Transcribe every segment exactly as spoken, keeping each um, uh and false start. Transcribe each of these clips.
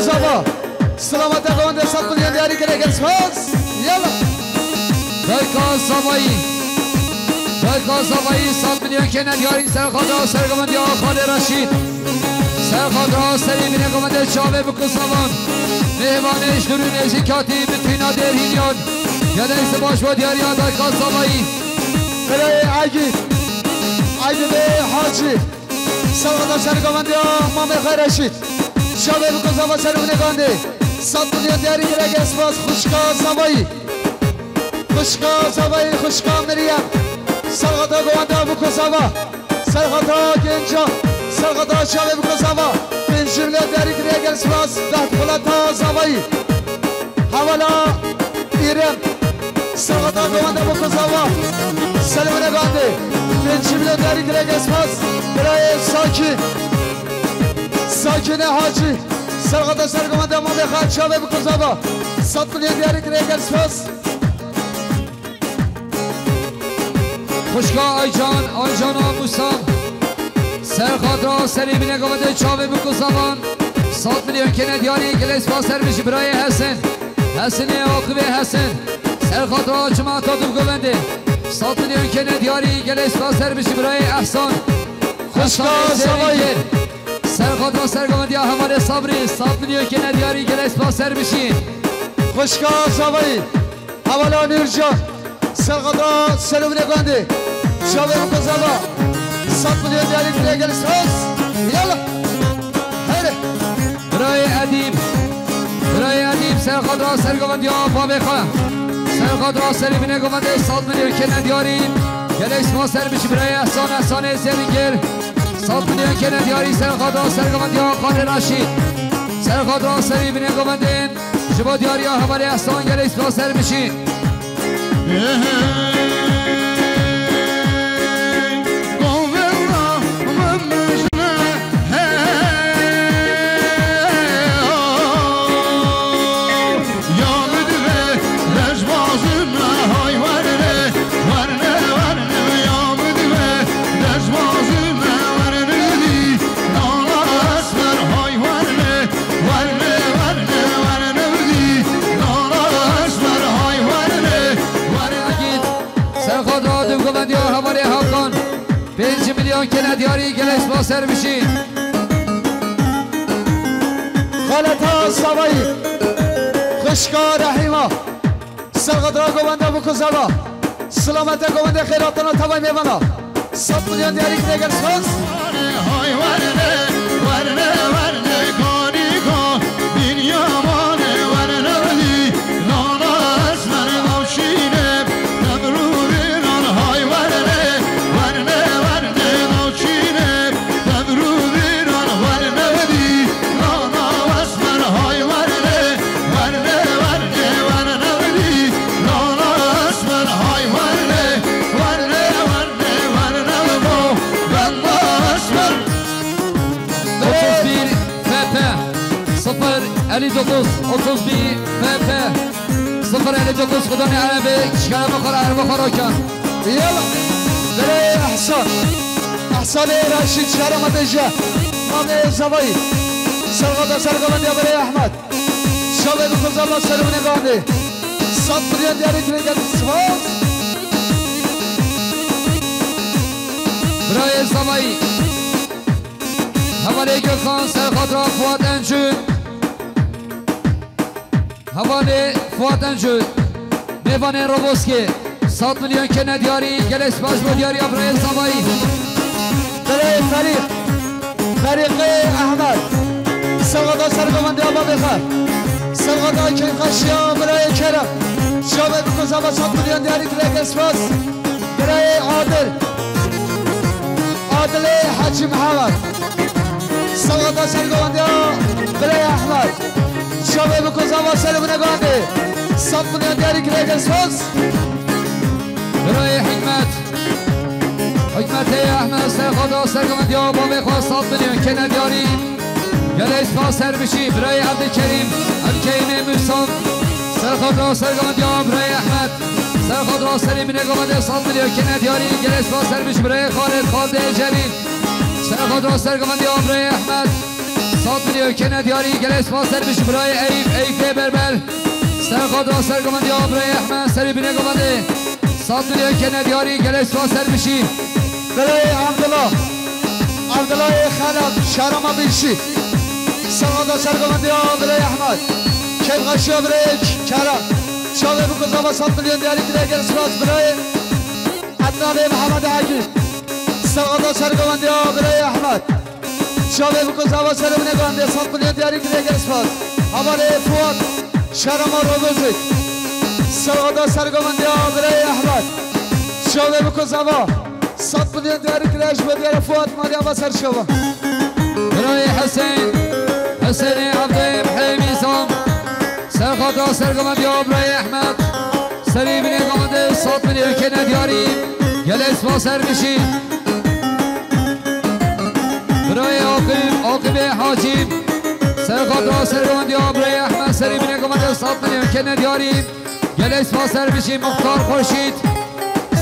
Zava. Silamete govende sed milyon diyarî kire, gelek spas. Yala. Dayka Zavayî. Dayka Zavayî sed milyon kene diyarî ser xatra sergovendiya Xalê Reşîd. Ser xatra serî binê govende çavê biko zavan. Mêvanê ji dûr û nêzîkatî bi tîna dêrhîniyan. Gelek spas bo diyariya dayka Zavayî. Birayê Egîd. Egîdê Hacî. Serxata sergovendiya mamê xwe Reşîd. Çavê biko zava ser binê govendê. Sed milyon diyarî kire, gelek spas xwişka Zavayî. Xwişka Zavayî, xwişka Meryem. Serxata govenda biko zava. Serxata Genca. Serxata çavê biko zava. Pêncî milyon diyarî kire, gelek spas. Dehwelata Zavayî. Hevala Îrem. Serxata govenda biko zava. Selimine gandê. Pêncî milyon diyarî kire, gelek spas. Birayê Sakî. Sakîne Hacî. Serxata sergovenda mamê xwe çavê biko zava. Sed milyon diyarî kire, gelek spas. Xwişka Aycan, Aycana Musa. Ser xatra serî binê govendê çavê biko zavan. Sed milyon kene diyarî, gelek spas ser bijî birayê Hesin. Hesinê Aqibê Hesin. Ser xatra çimata du govendê. Sed milyon kene diyarî, gelek spas ser bijî birayê Ehsan. Xwişka Ehsanê Zavayî. Zêrîngir. Ser xatra sergovendiya hevalê Sabrî. Sed milyon kene diyarî, gelek spas ser bijî. Xwişka Zavayî. Hevala Nûrcan. Serxata Selimine gandê. Çavê biko zava. Sed milyon diyarî kire, gelek spas. Yala. Here. Birayê Edîm. Birayê Edîm serxatra sergovendiya bavê xwe. Serxatra serî binê govendê sed milyon kene diyarî. Gelek spas ser bijî birayê Ehsan, Ehsanê Zêrîngir. Sed milyon kene diyarî serxatra sergovendiya Xalê Reşîd. Serxatra serî binê govendê. Ji bo diyariya hevalê Ehsan gelek spas ser bijî. Egîd, serxatra du govendiya hevalê Hakan. Pênc milyon kene diyarî, gelek spas ser bijî. Xaleta Zavayî, xwişka Rehîma. Serxatra govenda biko zava. Silamete govende xêr hatina tevay mêvana. Sed milyon diyarî kire, gelek spas. Otuz bir F P, sıfır elli dokuz, otuz bir F P, sıfır elli dokuz, Xudanê Erebê, şikayet xwe, erba xwe rakin. Yala. Belê Ehsan. Ehsanê Reşîd, şehra me têje. Mamê Zavayî. Serxata sergovendiya Belê Ehmed. Şevê biko zava, serûnê gandê. Sed milyon diyarî kire, gelek spas. Birayê Zavayî. Hevalê Gökhan, serxatra Fuat Encû. Hevalê Fuat Encû. Mêvanê Roboskê. Sed milyon kene diyarî, gelek spas bo diyariya birayê Zavayî. Birayê Ferîq. Ferîqê Ehmed. Serxata sergovendiya bavê xwe. Serxata keyfxweşiya birayê Kerem. Şevê biko zava, sed milyon diyarî kire, gelek spas. Birayê Adil. Adilê Hacî Mihemed. Serxata sergovendiya birayê Ehmed. Şevê biko zava, serûnê gandê. Sed milyon diyarî kire, gelek spas. Birayê Hikmet. Hikmetê Ehmed, serxatra sergovendiya bavê xwe, sed milyon kene diyarî. Gelek spas ser bijî, birayê Evdilkerîm, Evdilkerîmê Mûsan. Serxatra sergovendiya birayê Ehmed. Serxatra serî binê govendê, sed milyon kene diyarî. Gelek spas ser bijî, birayê Xalid, Xalidê Celîl. Serxatra sergovendiya birayê Ehmed. Sed milyon kene diyarî, gelek spas ser bişî birayê Eyüp, Eyüp Bey Berbel. Ser xatra ser govendiya birayê Ehmed, serî binê govendê. Sed milyon kene diyarî, gelek spas ser bişî. Birayê Abdullah, Abdullahê Xelaf, şerama bişî. Ser xatra ser govendiya birayê Ehmed. Keyfxweşiya birayê Kerem. Çavê biko zava sed milyon diyarî kire, gelek spas birayê Ednanê Mihemed Hekîm. Ser xatra ser govendiya birayê Ehmed. Çavê biko zava serê binê govendê, sed milyon diyarî kire, gelek spas. Hevalê Fuat, şerema Robozê. Ser xatra ser govendiya birayê Ehmed. Çavê biko zava sed milyon diyarî kire, ji bo diyara Fuat maliya va ser şeva. Birayê Hüseyin, Hüseyinê Evdayê Mihê Mîzan. Ser xatra ser govendiya birayê Ehmed. Serî binê govendê, sed milyon kene diyarî. Gelek spas ser bişî. Birayê Aqib, Aqibê Hacî. Ser xatra ser govendiya birayê Ehmed, serî binê govendê, sed milyon kene diyarî. Gelek spas ser bişî. Muxtar Xurşîd.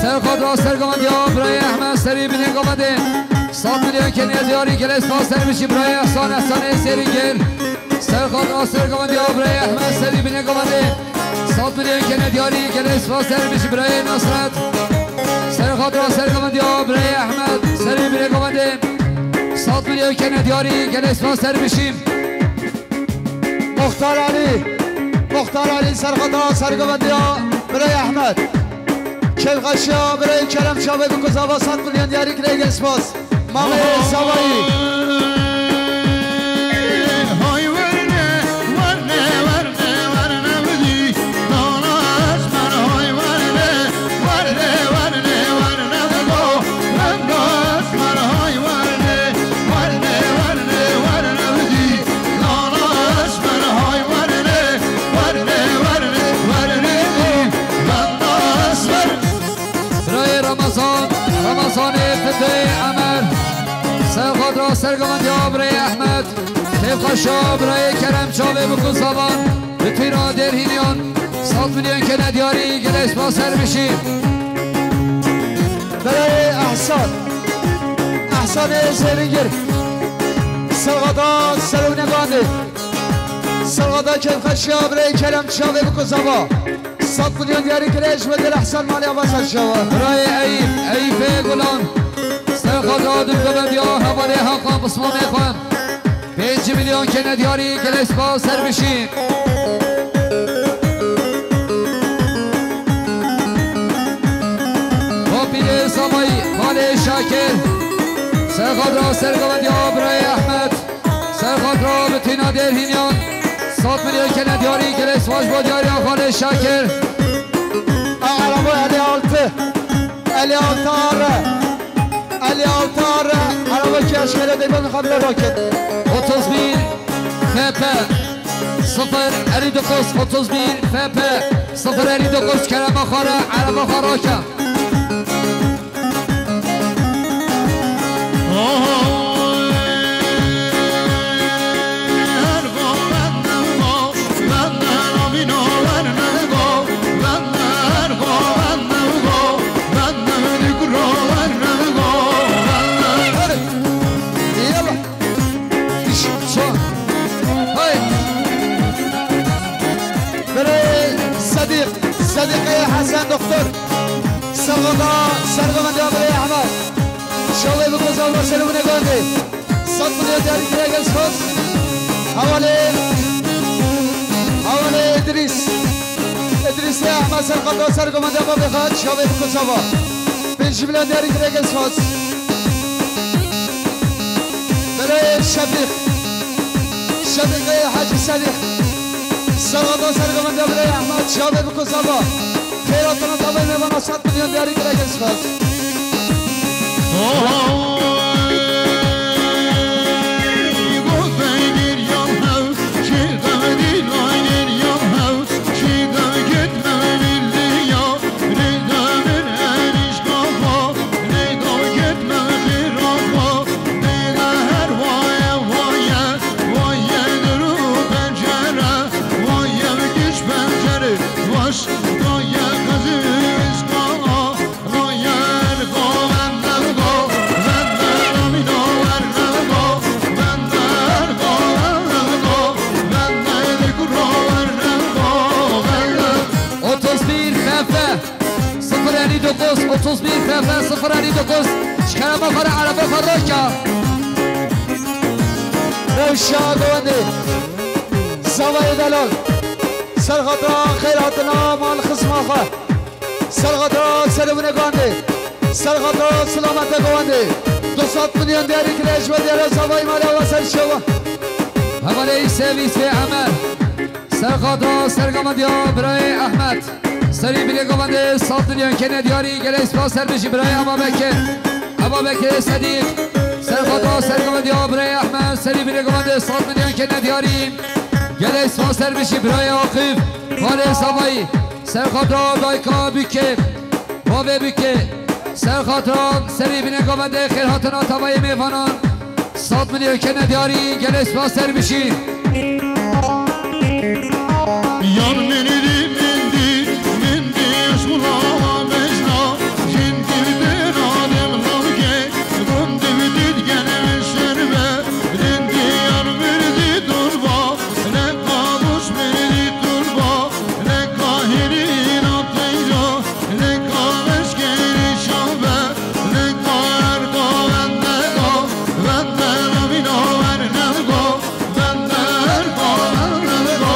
Ser xatra ser govendiya birayê Ehmed, serî binê govendê, sed milyon kene diyarî. Gelek spas ser bişî birayê Ehsan, Ehsanê Sêringir. Ser xatra ser govendiya birayê Ehmed, serî binê govendê, sed milyon kene diyarî. Gelek spas ser bişî birayê Nasret. Ser xatra ser govendiya birayê Ehmed, serî binê govendê, sed milyon kene diyarî. Gelek spas ser bişî. Muxtar Elî, Muxtar Elî ser xata ser govendiya birayê Ehmed. Keyfxweşiya birayê Kerem, çavê biko zava sed milyon diyarî kire, gelek spas. Mamê Zavayî. Birayê Ramazan, Ramazanê Fitê Emer. Ser xatra ser govendiya birayê Ehmed. Keyfxweşa birayê Kerem, çavê biko zava. Bi tîra Dêrhîniyan, sed milyon kene diyarî. Gelek spas ser bişî. Birayê Ehsan, Ehsanê Zêringir. Ser xata ser binê govendê. Ser xata keyfxweşiya birayê Kerem, çavê biko zava. Sed milyon diyarî kire, ji bo diyara Ehsan maliya va ser şeva. Birayê Eyüp, Eyüpê Gulan. Ser xatra du govendiya hevalê Hakan Bismamê xwe. Pênc milyon kene diyarî, gelek spas ser bişî. Bapîrê Zavayî, Xalê Şakir. Ser xatra ser govendiya birayê Ehmed. Ser xatra bi tîna Dêrhîniyan. Sed milyon kene diyarî, gelek spas ji bo diyariya Xalê Şakir. A, araba elli altı. Elli altı arre. Elli altı arre. Araba ki eşkere de ben habire roket. Otuz bir F P sıfır elli dokuz, otuz bir F P sıfır elli dokuz, Kerem Axara, araba xwe rake. Hey! Birê Sedîq, Sedîqê Hesen Doktor. Sergoda, sergoda birê Ehmed. Şalê bi kozan ve serûne gandê. Sed milyon diyarî kire, gelek spas. Hevalê, hevalê Îdrîs. Îdrîsê Ehmed Serqata sergoda babê xwe, şalê bi kozan ve. Pênc milyon diyarî kire, gelek spas. Birê Şefîq. Şefîqê Hecî Sedîq. Sergoda sergoda birê Ehmed, şalê bi kozan ve. Xêratana tabê mêvana sed milyon diyarî kire, gelek spas. Nûz bir F F sıfır elli dokuz. Ji kerema xwe re erebe xwe rake. Rewşa govendê. Zavayê delal. Ser xatira xêr hatina mal xizma xwe. Ser xatira serê winê govendê. Ser xatira silamete govendê. Du sed milyon diyarî kire ji we diyara zavayê malê we ser şewa. Hevalê Îsê Vîsê Emer. Ser xatira sergavendiya birayê Ehmed. Serî binê govendê sed milyon kene diyarî, gelek spas ser bijî birayê Eba Bekir. Eba Bekirê Sedîq. Ser xatira sergavendiya birayê Ehmed. Serî binê govendê sed milyon kene diyarî. Gelek spas ser bijî birayê Aqif. Valê Zavayî. Ser xatira dayika Bikê. Bavê Bikê. Ser xatira serî binê govendê xêrhatina tavayê mêvanan. Sed milyon kene diyarî, gelê spas ser bijî. Yar min dî, min dî, min dî, ez xulama bejna, jin dî dina dem lavke, gun dî dî gene şerbe, din dî yar min dî durba, ne kabus min dî durba, ne kahirina teyro, Leka leşkerî şabe, leka erka bende go, bende navîna werne go, bende erka bende go,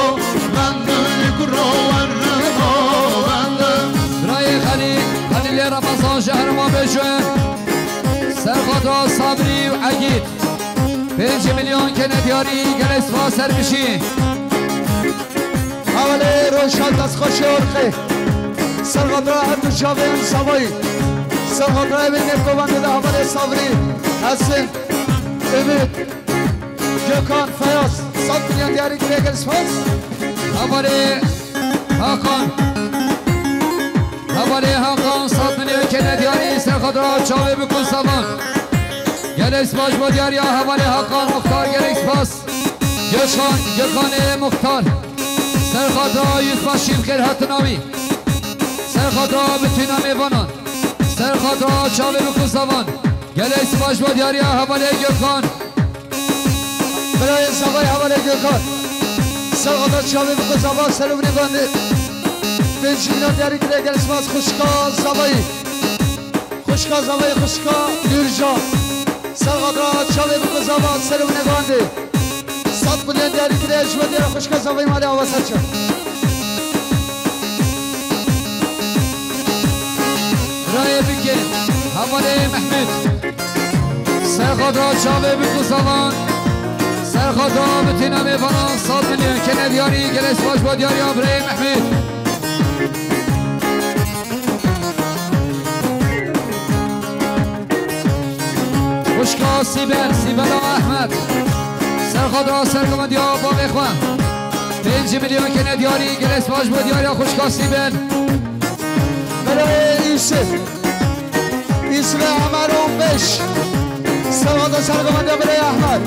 bende li kuro werne go, bende. Birayê Xelîl, Xelîlê Remezan ji herêma Bêjûn, Serxoda Sabrî û Egîd. Pênc milyon kene diyarî, gelek spas ser bijî. Hevalê Roşan destxweşê Orxê. Serxatira her du çavên Savayî. Serxatira evê nêvkovandê de hevalê Savrî, Hesin, Ümit, Gökhan, Feyaz. Sed milyon diyarî kiriye, gelek spas. Hevalê Hakan. Hevalê Hakan, sed milyon kene diyarî, serxatira çavê biku savan. Gelek spas bo diyariya hevalê Hakan Muxtar, gelek spas. Gökhan, Gökhanê Muxtar. Serxatira yüzbaşî bi xêr hatina wî. Serxatira bitîna mêvanan. Serxatira çavê biku savan. Gelek spas bo diyariya hevalê Gökhan. Birayê Zavayî hevalê Gökhan. Serxatira çavê biku savan, serê winê bandê. Pêncî milyar diyarî kiriye, gelek spas xwişka Zavayî. Xwişka Zavayê, xwişka Nûrcan. Serxatira çavê biku zava, serê winê bandê. Sed milyon diyarî kiriye, ji we diyara xwişka Zavayê malê Ava Serçe. Birayê Bikê, hevalê Mehmûd. Serxatira çavê biku zavan. Serxatira bitîna mêvanan, sed milyon kene diyarî, gelek spas bo diyariya birayê Mehmûd. Xwişka Sîbel, Sîbela Ehmed. Serxatira sergovendiya bavê xwe. Pênc milyon kene diyarî, gelek spas bo diyariya xwişka Sîbel. Birayê Îsif. Îsif Emer on beş. Serxatira sergovendiya birayê Ehmed.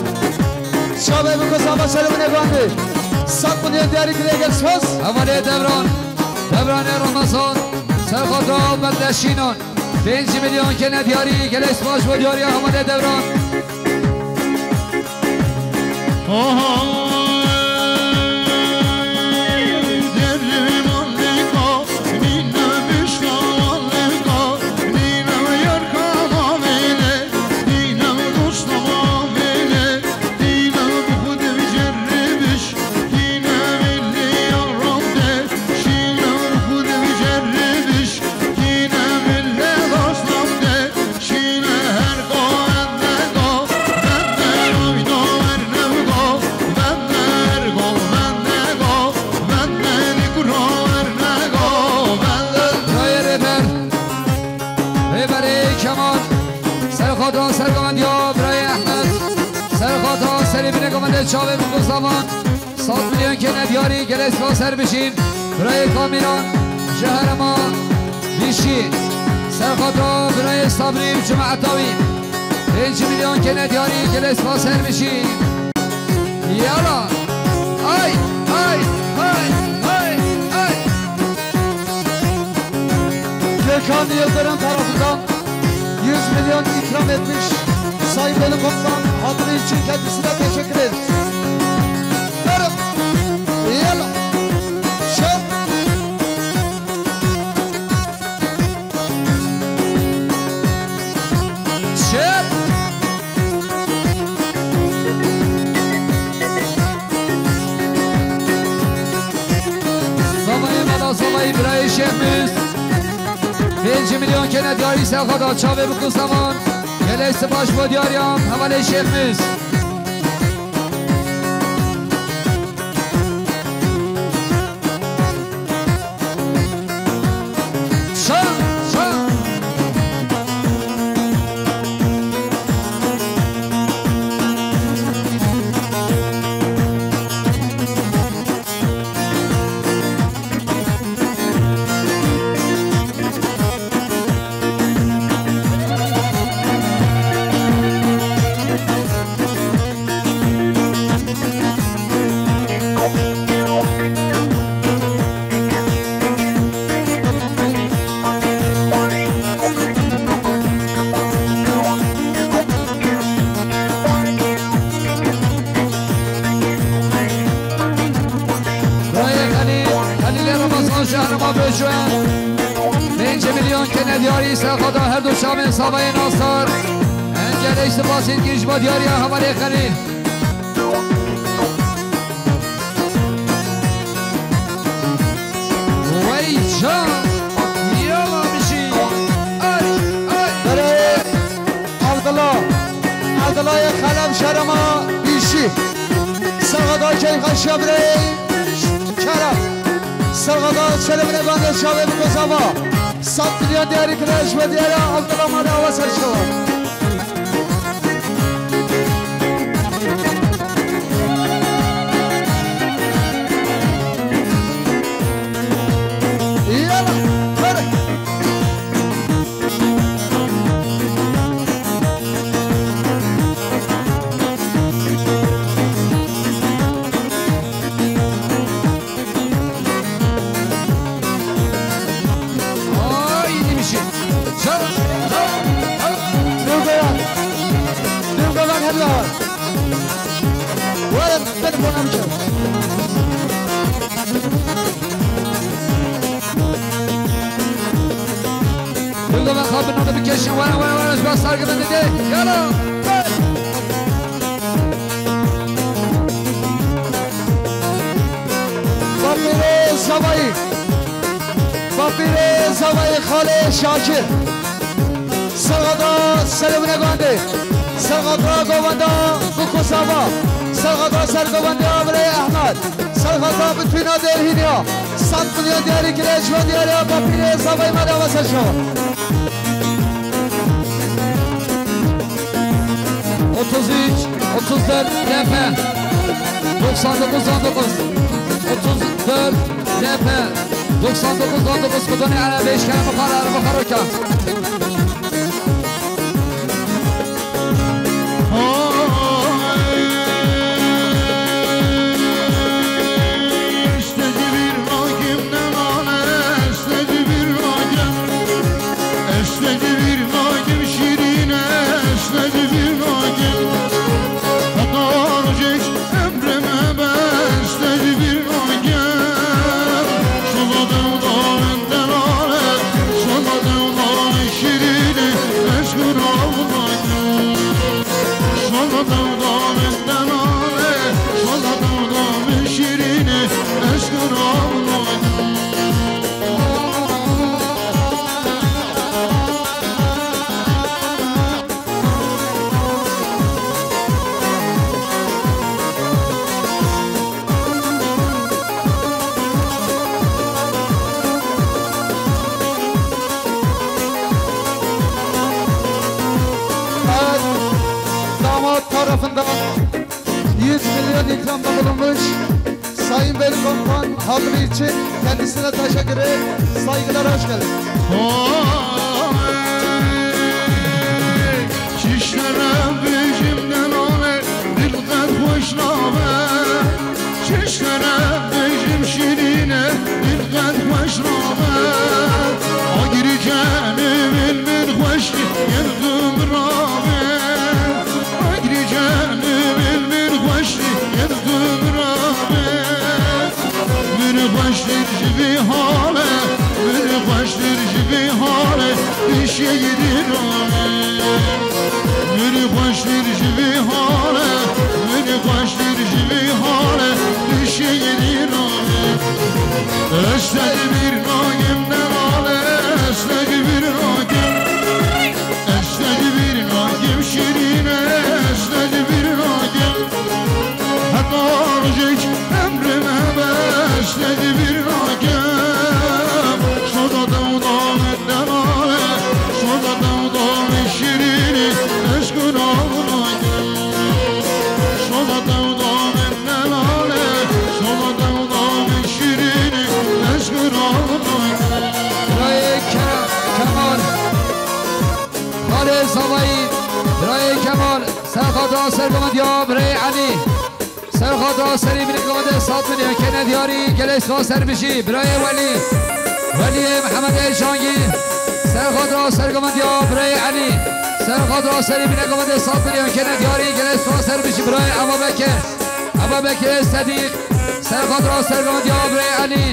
Çavê biku zava, serê winê bandê. Sed milyon diyarî kiriye, gelek spas. Hevalê Devran. Devranê Ramazan, serxatira Beldeşînan, pênc milyon kene diyarî, gelek spas bo diyariya hevalê Devran. Oha. Birayê Rêber, Rêberê Kemal, serxatira sergovendiya birayê Ehmed, serxatira serê binê govendê çavê biku zavan. Sed milyon kene diyarî, gelek spas ser bijîn. Birayê Kamîran ji herêma Bîşî. Serxatira birayê Sabrî û cemaeta wî. Pênc milyon kene diyarî, gelek spas ser bijîn. Yala. Ay, ay, ay, ay, ay. Gökhan Yıldırım tarafından yüz milyon ikram etmiş Sayın Veli Komutan, hatırı için kendisine teşekkür ederiz. Merhaba. Yala. Şöyle. Birayê Şêxmûs. Pênc milyon kene diyarî serxada çavê bikû zeman. Gelek spas bo diyariyan hevalê Şêxmûs. Şan, şan. Birayê Xelîl, Xelîlê Ramazan şehrê ma Bêjwe. Pênc milyon kene diyarî serxada her du çavên Savayê Nasar. Em gelek spasên gî ji bo diyariya hevalê Xelîl. Wey can, yala bijî. Ay, ay. Berê Abdullah, Abdullahê Xelef şerema bîşî. Serxada keyfa şebrê kerem. Serxada şerefine gandê şavê bi kozava. Sat milyon diyarî kireş ve diyara Abdullah mare ava serşewa. Yala, hadi. Ay, iyiymiş. Çal, çal, çal. Dövbe ya. Dövbe lan hep ya. Were, beni bana bir çal. Dövbe lan kapının orada bir keşin. Were, were, were. Ben sargı ben dedi. Yala. Bapîrê Zavayî, Bapîrê Zavayî xalê Şakir. Serxada selemine gandê. Serxada govenda Biko Zava. Serxada ser govenda Avirê Ehmed. Serxada bitûna dêrhîniya. Sed milyon diyarî kireç ve diyariya Bapîrê Zavayî ma dava ser şewa. Otuz üç, otuz dört, D P. Doksan dokuz, on dokuz. Otuz dört, D P. Doksan dokuz, on dokuz. Kudoni ara beş kere mukara, ara mukara ka. Evet, damat tarafından yüz milyon ikramda bulunmuş Sayın Veli Komutan hatırı için kendisine teşekkür ederim. Saygılar, hoş geldin. Çişlere bejimden ale, dil qet xweş nabe. Çişlere bejim şirine, dil qet xweş nabe. Agirî canê min, min xweşî, yê tu min rabe. Agirî canê min, min xweşî, yê tu min rabe. Min xweştir ji vî hale, min xweştir ji vî hale, pişê yê dîrane. Min xweştir ji vî hale, min xweştir ji vî hale, pişê yê dîrane. Ez te dibîrna Birayê Kemal, ser xatra sergovendiya birayê Elî. Ser xatra serî binê govendê sed milyon kene diyarî, gelê spas ser bijî, birayê Welî. Weliyê Mihemedê Cangî. Ser xatra sergovendiya birayê Elî. Ser xatra serî binê govendê sed milyon kene diyarî, gelê spas ser bijî, birayê Eba Bekir. Eba Bekirê Sedîq. Ser xatra sergovendiya birayê Elî.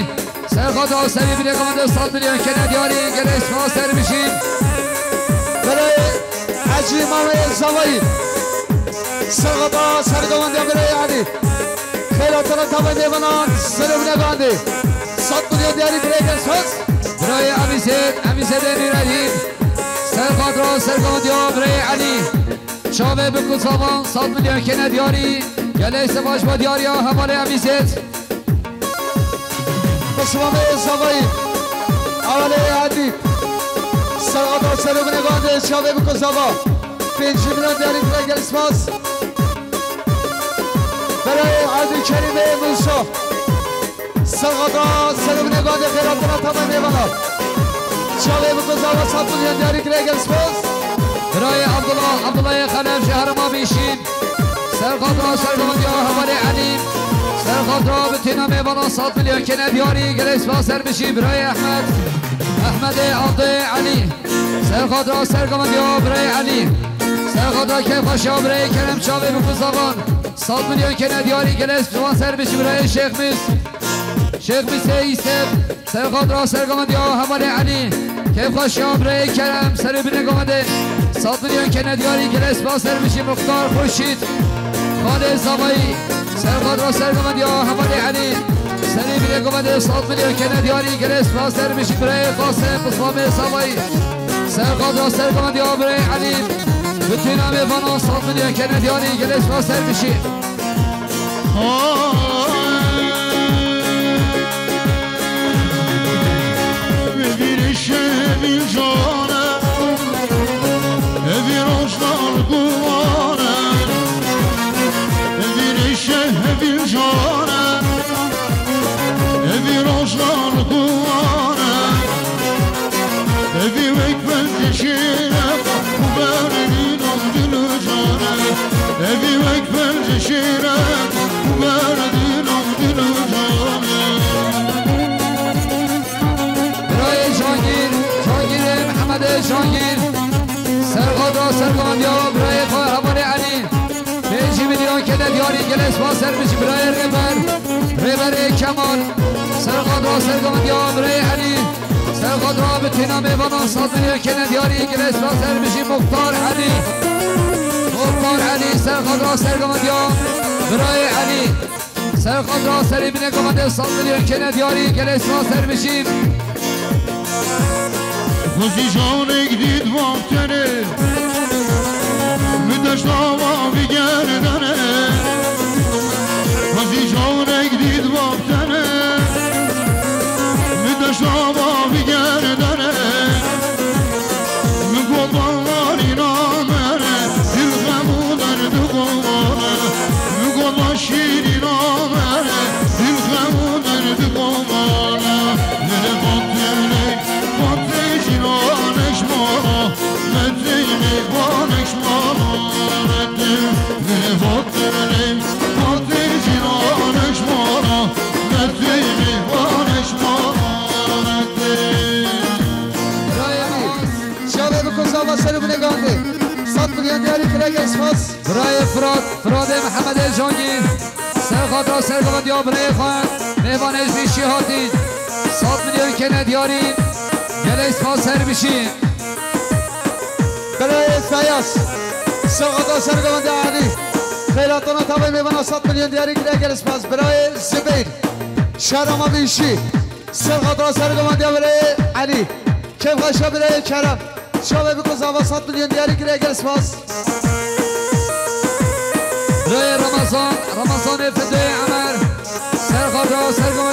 Ser xatra serî binê govendê sed milyon kene diyarî, gelê spas ser bijî. Belê Hecî Mamê Zavayî. Ser xatra sergovendiya birayê Elî. Xeyra tira tavayê mêvanan, serê binê govendê sed milyon diyarî, gelê spas. Birayê Emîzêd, Emîzêdê Nûredîn. Ser xatra sergovendiya birayê Elî. Çavê bi kuzavan sed milyon kene diyarî. Gelê spas bo diyariya hevalê Emîzêd. Bismamê Zavayî. Awalê Edî. Serxatra serê binê govendê çavê biko zava. Pêncî milyon diyarî kire, gelê spas. Berayê Edî Kerîmê Musa. Serxatra serê binê govendê xeyratana tamê mêvana. Çavê biko zava sed milyon diyarî kire, gelê spas. Birayê Abdullah, Abdullahê Xelef ji herêma Bîşîn. Ser xatra sergovendiya hevalê Elî. Ser xatra bi têna mêvanan sed milyon kene diyarî, gelê spas ser bijî, birayê Ehmed. Ehmedê Abdê Elî. Ser xatra sergovendiya birayê Elî. Ser xatra kêfxweşiya birayê Kerem çavê bi kuzavan sed milyon kene diyarî, gelê spas ser bijî, birayê Şêx Mis. Şêx Misê Îsef. Ser xatra sergovendiya hevalê Elî. Kêfxweşiya birayê Kerem, serê binê govendê sed milyon kene diyarî, gelê spas ser bijî, Muxtar Xurşîd. Xalê Zavayî. Ser xatra sergovendiya hevalê Elî. Serê binê govendê sed milyon kene diyarî, gelê spas ser bijî, birayê Qasim, Bismamê Zavayî. Ser xatra sergovendiya birayê Elî. Bi têna mêvanan sed milyon kene diyarî, gelê spas ser bijî. Vîrişe vîn cane, vîroşlar guvane, vîrişe vîn cane, vîroşlar guvane. Evî wek pence şîre, ku berdîn û dil û cane. Evî wek pence şîre, ku berdîn û dil û cane. Birayê Cangîr, Cangîrê Mihemedê Cangîr. Ser xatra sergovendiya birayê xwe hevalê Elî. Pêncî milyon kene diyarî, gelê spas ser bijî, birayê Rêber. Rêberê Kemal. Ser xatra sergovendiya birayê Elî. Ser xatra bi têna mêvanan sed milyon kene diyarî, gelê spas ser bijî, Muxtar Elî. Muxtar Elî, ser xatra sergovendiya birayê Elî. Ser xatra serê binê govendê sed milyon kene diyarî, gelê spas ser bijî. Xwezî canek dît vaxtene, min deşta va vî gerdene. Xwezî canek dît vaxtene, min deşta va vî gerdene. Min got, "Baharîna me, dil xem û derd xwe mane." Min got, "Şîrîna me, dil xem û derd xwe mane." Min got, "Fatê, Fatê cîranek ji me re, Fatê mêvanek ji me re, Fatê." Min got, "Fatê cîranek ji me re, Fatê mêvanek ji me re, Fatê." Çavê biko zava ser û binê govendê. Sed milyon diyarî kire, gelê spas. Birayê Firat, Firatê Mihemedê Cangî. Ser xatra sergovendiya birayê xwe, mêvanê ji Bîşî hatî. Sed milyon kene diyarî, gelê spas ser Bîşî. Birayê Feyaz. Ser xatra sergovendiya Elî. Xeyratana tavê mêvana sed milyon diyarî kire, gelê spas. Birayê Zibeyr. Şerama Bîşî. Ser xatra sergovendiya birayê Elî. Kêfxweşa birayê Kerem. Çavê biko zava sed milyon diyarî kire, gelê spas. Birayê Ramazan, Ramazanê Fedê Emer. Ser xatra sergovendiya